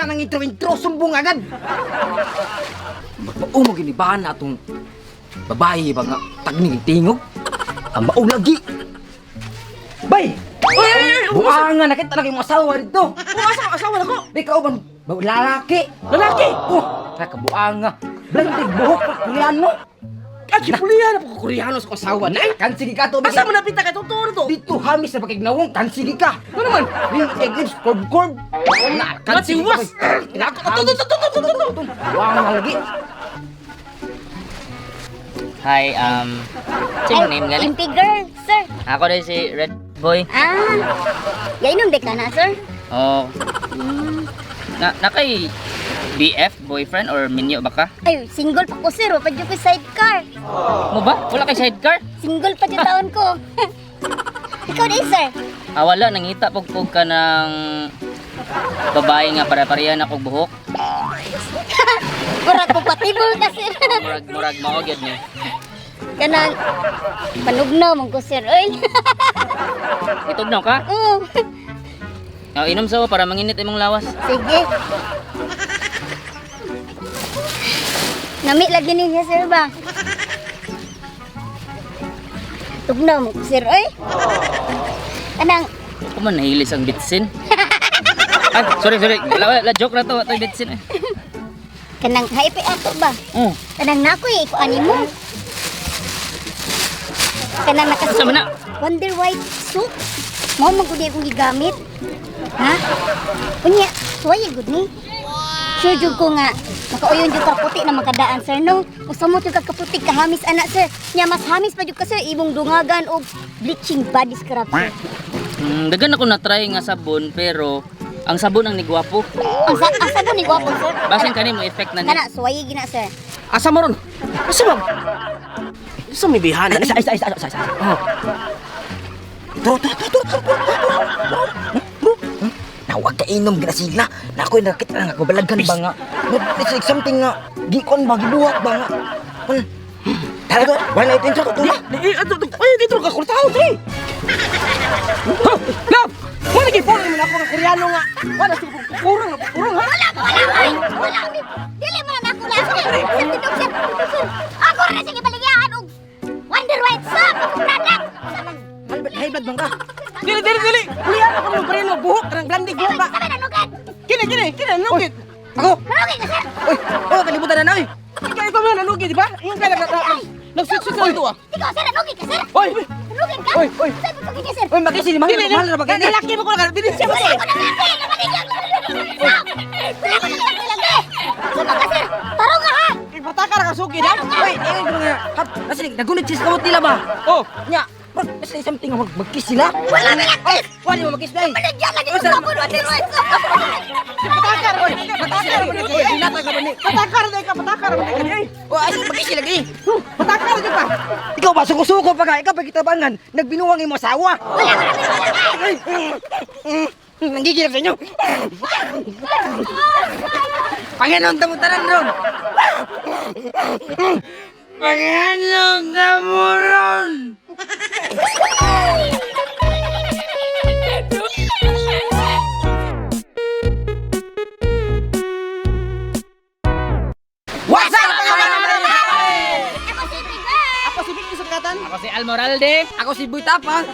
nang intro-intro, sumbong agad. Magpaumo ginibahan na atong babae ba nga tagning tingog? Ang mao lagi. Bay! Buanga, nakita na kayong asawa dito. Oh, asa asawa nako? Di ka uban, lalaki. Lalaki? Oh, nakabuanga. Blandig buhok pa, Koreano. Ah, kipulihan na po Koreano sa asawa na. Kansigi ka to. Asa mo napita kay totoo na to? Dito hamis na pakignawong, kansigi ka. Ano naman? Ring egg lips, corb corb. Na, kansigi ka. Natiwas. Nako, Ato, to, to, to, to, to, to. Buanga lagi. Hi, what's your name gani? MP girl, sir. Ako rin si Red Boy. Ah, yainom de ka na, sir. Oh. Na nakay BF boyfriend or minyo ba ka? Ay, single pa ko, sir. Wa pa jud ko sidecar. Mo ba? Wala kay sidecar? Single pa jud taon ko. Ikaw din, sir. Ah, wala nangita pugpug ka ng babae nga para-parehan ako buhok. Murag compatible ka, sir. Murag murag mao gyud ni. Kanang panugnaw man ko, sir. Oy. Itugnaw ka? Oo. Oh, inom sa para manginit imong lawas. Sige. Nami lagi niya, sir ba? Tugnaw mo ko, sir. Oy. Kanang Ako man nahilis ang bitsin. Ay, sorry, sorry. Wala, wala, wala, joke na to. Ito bitsin eh. Kanang haipay ato ba? Oh, Kanang nako eh, ikuan mo. Kanang Asa nakasulod. man na? Wonder White soup. Mao man gud akong gigamit. Ha? Unya, suway gud ni. Sure jud ko nga makauyon jud ka puti na makadaan sir no. Usa mo jud ka kaputi kahamis ana sir. Nya mas hamis pa jud ka sir imong dungagan og bleaching body scrub sir. Dagan ako na-try nga sabon pero ang sabon ang nigwapo. Ang sabon ni gwapo sir. Basin kani mo effect na ni. Kana suway gina sir. Asa mo ron? Asa ba? Asa may bihana ni? Isa, isa, isa, isa, isa. Oh. Turo, turo, turo, turo, turo, turo, turo, turo. Nawag ka inom gina sila. Nakoy nakita na nga kabalaghan ba nga. It's like something nga gikon ba gibuhat ba nga. Talaga, wala ito intro to. Di, ato, to, ay, dito ka kurtaw, pre. Ha, love. Wala gyud mo na ako nga Koreano nga. Wala sig kurang kurang ha. Wala wala wala. Wala Dili man na ako na sir. Sir, tindog sir. Tindog, sir. Ako ra sige baligyaan og Wonder White soap akong product. Sa man. High blood man ka. Dili dili dili. Kulihan ako ng Koreano buhok kanang blandig buhok ba. Sa man anugad. Kini kini kini nanugid. Ako. Nanugid ka sir. Oy, oh kalibutan na na oy. Ikaw ikaw man nanugid di ba? Ingon ka nag nag-switch na ito ah. Ikaw sir, anugid ka sir. Oy, Anugid ka. Oy, oy. Sa pagkakit ka sir. Oy, makisi ni mahal, dili mahal ra ba gani? Lalaki mo ko lang dili siya Wala ba. ko na laki. Nabaligyaan ko na soap. Wala ko na laki laki. Sama ka sir. Tarong nga ha. Ipatakar ka sugi na. Oy, ingon ko nga. Hap, nasa nagunit siya sa kamot nila ba? Oh, Nya, bro, nasa something nga mag-kiss sila. Wala na laki. Wala mo mag-kiss dai. Baligyan lagi ko sabon Wonder White soap. patakar oy. Patakar mo Oy, binatag ka ba ni? Patakar na ka, patakar mo na ka. Oh, ay mag-kiss sila lagi. Patakar jud pa. Ikaw ba suko-suko pa ka? Ikaw pa kitabangan, nagbinuwang imo asawa. Wala ko na laki. Nanggigilap sa inyo. Panginoon tamo tanan ron. Panginoon tamo ron. What's up, mga kabarangay? Ako si Trigger. Ako si Vicky Sukatan. Ako si Almoralde. Ako si Boy Tapang.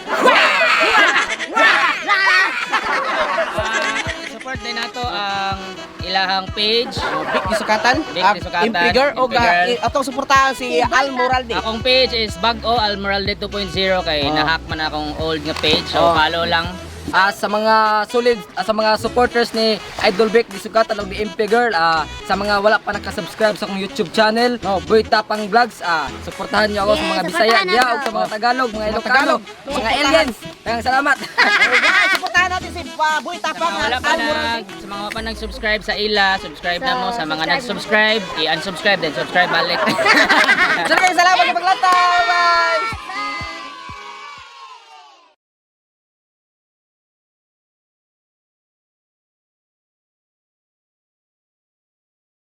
Support din nato ang ilahang page. Vic Sukatan. Vic Sukatan. Impriger o Impriger. atong suportahan si Al Moralde. Akong page is Bag-o Almoralde 2.0 kay nahack man akong old nga page. So Oh. follow lang. Sa mga solid, sa mga supporters ni Idol Vic di Sugatan og ni MP Girl, sa mga wala pa nakasubscribe sa akong YouTube channel, no, Boy Tapang Vlogs, suportahan niyo ako sa Yes, mga Bisaya suportahan diya nato. ug sa mga Tagalog, mga Ilocano, Tagalog. mga aliens. Daghang salamat. Alright, suportahan natin si Boy Sa Tapang mga wala at pa Al Moralde. nag sa mga wala pa nag-subscribe sa ila, subscribe na So, mo sa mga subscribe na. nag-subscribe, i-unsubscribe then subscribe balik.